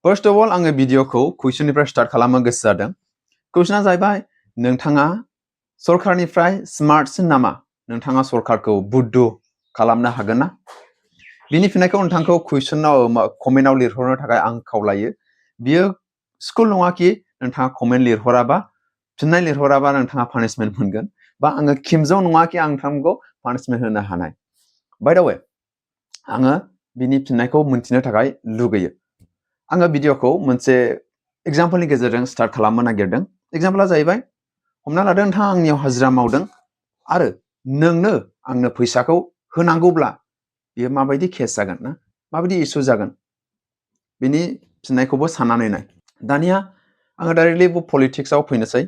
First of all, आङो भिडिअखौ कुइसननिफ्राय start खालामनो गोसो जादों। कुइसना जाहैबाय नोंथाङा सरकारनिफ्राय स्मार्टसिन नामा? नोंथाङा सरकारखौ बुद्धु खालामनो हागोन ना? बिनि फिननायखौ नोंथांखौ कुइसनाव कमेन्टआव लिरहरनो थाखाय आं खावलायो। बियो स्कुल नङा कि नोंथाङा कमेन्ट लिरहराबा फिननाय लिरहराबा नोंथाङा पानिशमेन्ट मोनगोन बा आङो खेमजों नङा कि आं नोंथांखौ पानिशमेन्ट होनो हानाय। बाय द वे आङो बिनि फिननायखौ मोनथिनो थाखाय लुगैयो। आङो भिडिअखौ मोनसे एग्जाम्पलनि गेजेरजों स्टार्ट खालामनो नागिरदों। एग्जाम्पला जाहैबाय हमना लादो नोंथाङा आंनियाव हाजिरा मावदों आरो नोंनो आंनो फैसाखौ होनांगौब्ला बियो माबायदि केस जागोन ना माबायदि इस्यु जागोन बिनि फिननायखौबो साननानै नाय। दानिया आङो डाइरेक्टलि पलिटिक्सआव फैनोसै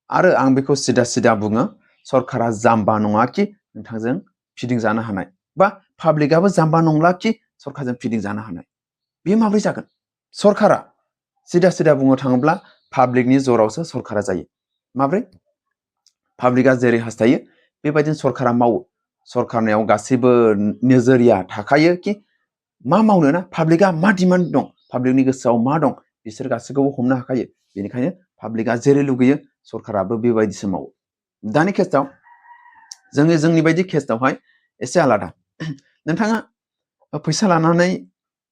आरो आं बेखौ सिदा सिदा बुङो सरकारा जाम्बा नङा कि नोंथांजों फिदिंजानो हानाय बा पाब्लिकआबो जाम्बा नंला कि सरकारजों फिदिंजानो हानाय। बेयो माब्रै जागोन? सरकारा सिदा सिदा बुंनो थाङोब्ला पाब्लिकनि जरावसो सरकारा जायो। माब्रै? पाब्लिकआ जेरै हास्थायो बेबायदिनो सरकारा मावो। सरकारनियाव गासैबो नोजोरिया थाखायो कि मा मावनो ना पाब्लिकआ मा डिमान्ड दं पाब्लिकनि गोसोआव मा दं बिसोर गासैखौबो हमनो हाखायो। बेनिखायनो पाब्लिकआ जेरै लुगैयो सरकाराबो बेबायदिसो मावो। दानि केसआव जोंनि बायदि केसआवहाय एसे आलादा। नोंथाङा फैसा लानानै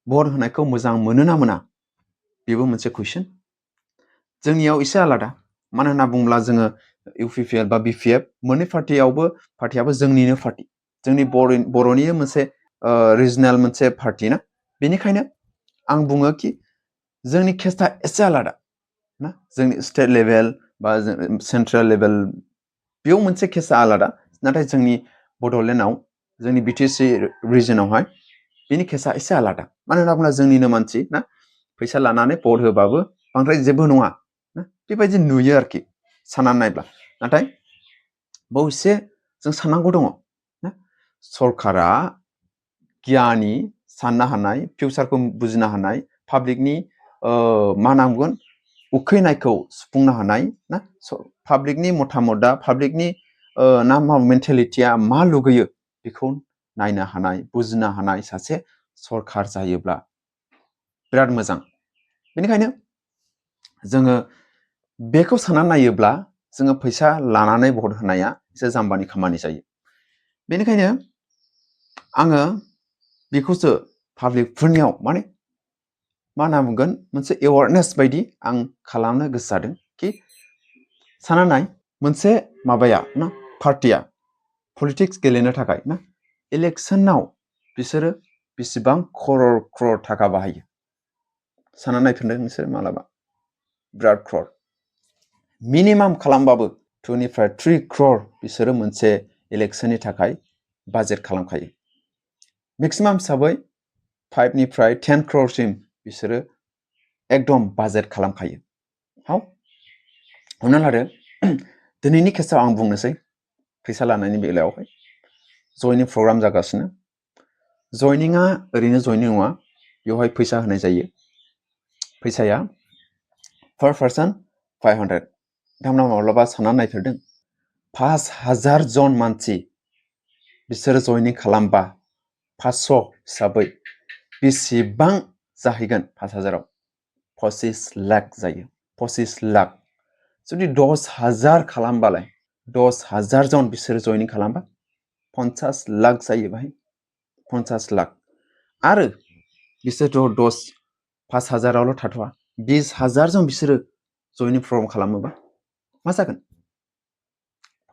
भट होनायखौ मोजां मोनो ना मोना? बेबो मोनसे कुइसन। जोंनियाव एसे आलादा। मानो होनना बुङोब्ला जोङो इउपिपिएल बा बिपिएफ मोननै पार्टियाबो जोंनिनो पार्टि। जोंनि बर'निनो मोनसे रिजनेल मोनसे पार्टि ना। बेनिखायनो आं बुङो कि जोंनि केसआ एसे आलादा ना। जोंनि स्टेट लेभेल बा सेन्ट्रेल लेभेल बेयाव मोनसे केसआ आलादा। नाथाय जोंनि बड'लेण्डआव जोंनि बिटिसि रिजनावहाय बेनि केसआ एसे आलादा। मानो होनना बुङोब्ला जोंनिनो मानसि ना फैसा लानानै भट होबाबो बांद्राय जेबो नङा ना बेबायदि नुयो आरोखि साननानै नायब्ला। नाथाय बाव एसे जों साननांगौ दङ ना सरकारा गियानि साननो हानाय फिउचारखौ बुजिनो हानाय पाब्लिकनि मा होनना बुंगोन उखैनायखौ सुफुंनो हानाय ना पाब्लिकनि मतामतआ पाब्लिकनि ना मेन्टेलिटिया मा लुगैयो बेखौ नायनो हानाय बुजिनो हानाय सासे सरकार जायोब्ला बिराद मोजां। बेनिखायनो जोङो बेखौ साननानै नायोब्ला जोङो फैसा लानानै भट होनाया एसे जाम्बानि खामानि जायो। बेनिखायनो आङो बेखौसो पाब्लिकफोरनियाव माने मा होनना बुंगोन मोनसे एवारनेस बायदि आं खालामनो गोसो जादों कि सानना नाय मोनसे माबाया ना पार्टिया पलिटिक्स गेलेनो थाखाय ना इलेक्सनाव बिसोरो बेसेबां क्रर थाखा बाहायो सानना नायफिनदों नोंसोर मालाबा बिराद क्रर मिनिमाम खालामबाबो 2 निफ्राय 3 क्रर बिसोरो मोनसे इलेक्सननि थाखाय बाजेट खालामखायो। मेक्सिमाम हिसाबै 5 निफ्राय 10 क्ररसिम बिसोरो एकदम बाजेट खालामखायो। हमना लादो दिनैनि केसआव आं बुंनोसै फैसा लानायनि बेलायावहाय जयनिं प्रग्राम जागासिनो। जयनिंआ ओरैनो जयनिं नङा बेवहाय फैसा होनाय जायो। फैसाया per person 500। नोंथांमोना माब्लाबा साननानै नायफेरदों 5000 जन मानसि बिसोरो जयनिं खालामबा 500 हिसाबै बेसेबां जाहैगोन 5000आव 25 लाख जायो। 25 लाख जुदि 10,000 खालामबालाय 10,000 जन बिसोरो जयनिं खालामबा 50 लाख जायो बाहाय 50 लाख आरो बिसोरथ' 5,000आवल' थाथ'वा 20,000 जन बिसोरो जयनिं प्रग्राम खालामोबा मा जागोन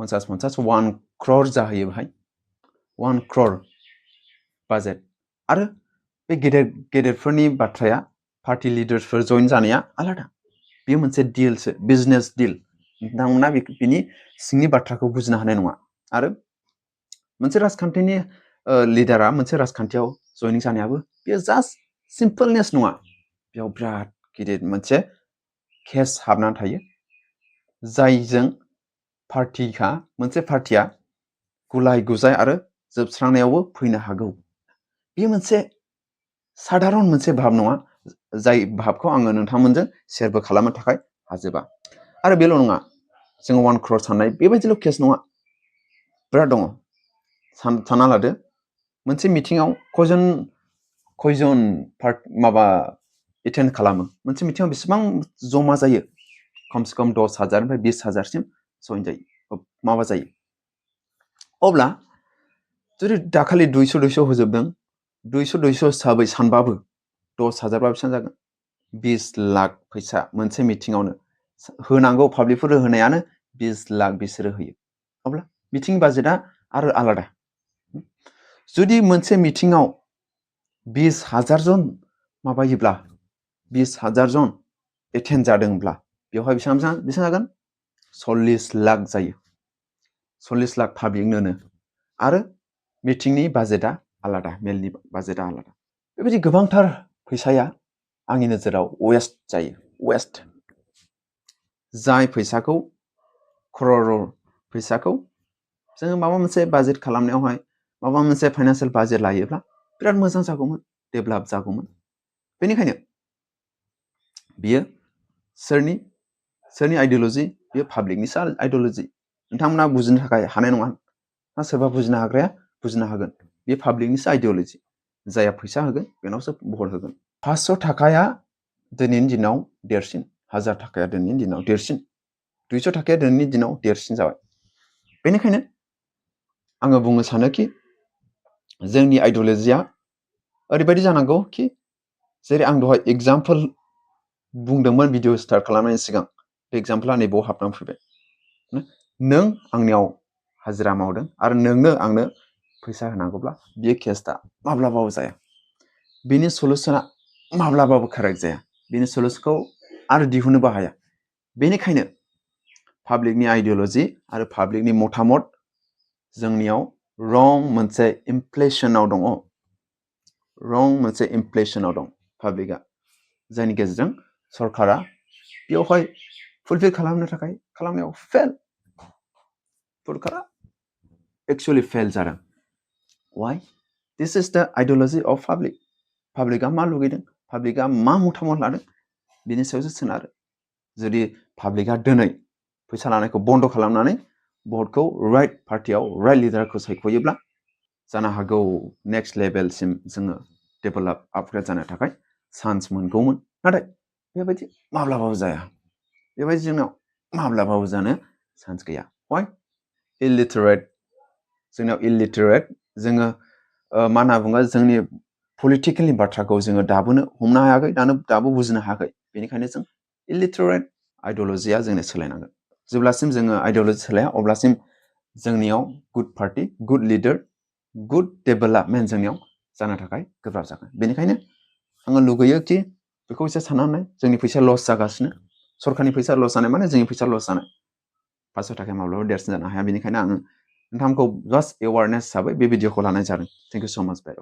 50 1 क्रर जाहैयो बाहाय 1 क्रर बाजेट। आरो बे गेदेरफोरनि बाथ्राया पार्टि लिडार्सफोर जइन जानाया आलादा बेयो मोनसे डिलसो बिजनेस डिल नोंथांमोना बिनि सिंनि बाथ्राखौ बुजिनो हानाय नङा। आरो मोनसे राजखान्थिनि लिडारा मोनसे राजखान्थियाव जयनिं जानायाबो बेयो जास्ट सिम्पोलनेस नङा बेयाव बिराद गिदिर मोनसे केस हाबनानै थायो जायजों मोनसे पार्टिया गुलाय गुजाय आरो जोबस्रांनायावबो फैनो हागौ। बेयो मोनसे साधारन मोनसे भाब नङा जाय भाबखौ आङो नोंथांमोनजों शेयारबो खालामनो थाखाय हाजोबा। आरो बेल' नङा जोङो 1 क्रर साननाय बेबायदिल' केस नङा बिराद दङ। सानना लादो मोनसे मिटिङाव खयजन एटेन्ड खालामो मोनसे मिटिङाव बेसेबां जमा जायो खमसे खम 10,000 निफ्राय 20,000सिम जइन जायो माबा जायो अब्ला जुदि दाखालि 200 होजोबदों 200 हिसाबै सानबाबो 10,000 बा बेसेबां जागोन 20 लाख फैसा मोनसे मिटिङावनो होनांगौ पाब्लिकफोर होनायानो 20 लाख बिसोरो होयो अब्ला मिटिं बाजेटआ आरो आलादा जुदि मोनसे मिटिङाव 20,000 जन माबायोब्ला 20,000 जन एटेन्ड जादोंब्ला बेवहाय बेसेबां जागोन 40 लाख जायो 40 लाख पाब्लिकनोनो आरो मिटिंनि बाजेटआ आलादा मेलनि बाजेटआ आलादा बेबायदि गोबांथार फैसाया आंनि नोजोराव वेस्ट जायो वेस्ट जाय फैसाखौ crore फैसाखौ जोङो माबा मोनसे बाजेट खालामनायावहाय माबा मोनसे फाइनान्सियेल बाजेट लायोब्ला बिराद मोजां जागौमोन डेभेलप जागौमोन बेनिखायनो बियो सोरनि आइडियोल'जि बियो पाब्लिकनिसो आइडियोल'जि नोंथांमोना बुजिनो थाखाय हानाय नङा ना सोरबा बुजिनो हाग्राया बुजिनो हागोन बे पाब्लिकनिसो आइडियोल'जि जायहा फैसा होगोन बेनावसो भट होगोन 500 थाखाया दिनैनि दिनाव देरसिन 1000 थाखाया दिनैनि दिनाव देरसिन 200 थाखाया दिनैनि दिनाव देरसिन जाबाय बेनिखायनो आङो बुंनो सानोखि जोंनि आइडियोल'जिया ओरैबायदि जानांगौ कि जेरै आं दहाय एग्जाम्पल बुंदोंमोन भिडिअ स्टार्ट खालामनायनि सिगां बे एग्जाम्पला नैबाव हाबनानै फैबाय नों आंनियाव हाजिरा मावदों आरो नोंनो आंनो फैसा होनांगौब्ला बियो केसआ माब्लाबाबो जाया बिनि सलुसना माब्लाबाबो कारेक्ट जाया बिनि सलुसनखौ आरो दिहुननोबो हाया बेनिखायनो पाब्लिकनि आइडियोल'जि आरो पाब्लिकनि मतामत जोंनियाव रं मोनसे इमप्लेसनाव दं पाब्लिकआ जायनि गेजेरजों सरकारा बेवहाय फुलफिल खालामनो थाखाय खालामनायाव सरकारा एक्चुअलि फेल जादों why this is the ideology of पाब्लिकआ मा लुगैदों पाब्लिकआ मा मतामत लादों बिनि सायावसो सोनारो जुदि पाब्लिकआ दिनै फैसा लानायखौ बन्द खालामनानै भटखौ राइट पार्टियाव राइट लिडारखौ सायख'योब्ला जानो हागौ नेक्स्ट लेभेलसिम जोङो डेभेलप आपग्रेड जानो थाखाय चान्स मोनगौमोन नाथाय बेबायदि माब्लाबाबो जाया बेबायदि जोंनाव माब्लाबाबो जानो चान्स गैया why illiterate जोंनाव illiterate जोङो मा होनना बुङो जोंनि पलिटिकेलनि बाथ्राखौ जोङो दाबोनो हमनो हायाखै दाबो बुजिनो हायाखै बेनिखायनो जों illiterate आइडियोल'जिया जोंनो सोलायनांगोन जेब्लासिम जोङो आइडियोल'जि सोलाया अब्लासिम जोंनियाव good party good leader good development जोंनियाव जानो थाखाय गोब्राब जागोन बेनिखायनो आङो लुगैयो कि बेखौ एसे साननानै जोंनि फैसा लस जागासिनो सरकारनि फैसा लस जानाय माने जोंनि फैसा लस जानाय 500 थाखाया माब्लाबा देरसिन जानो हाया बेनिखायनो आङो नोंथांखौ जास्ट एवारनेस हिसाबै बे भिडिअखौ लानाय जादों थेंक इउ सो माच बाय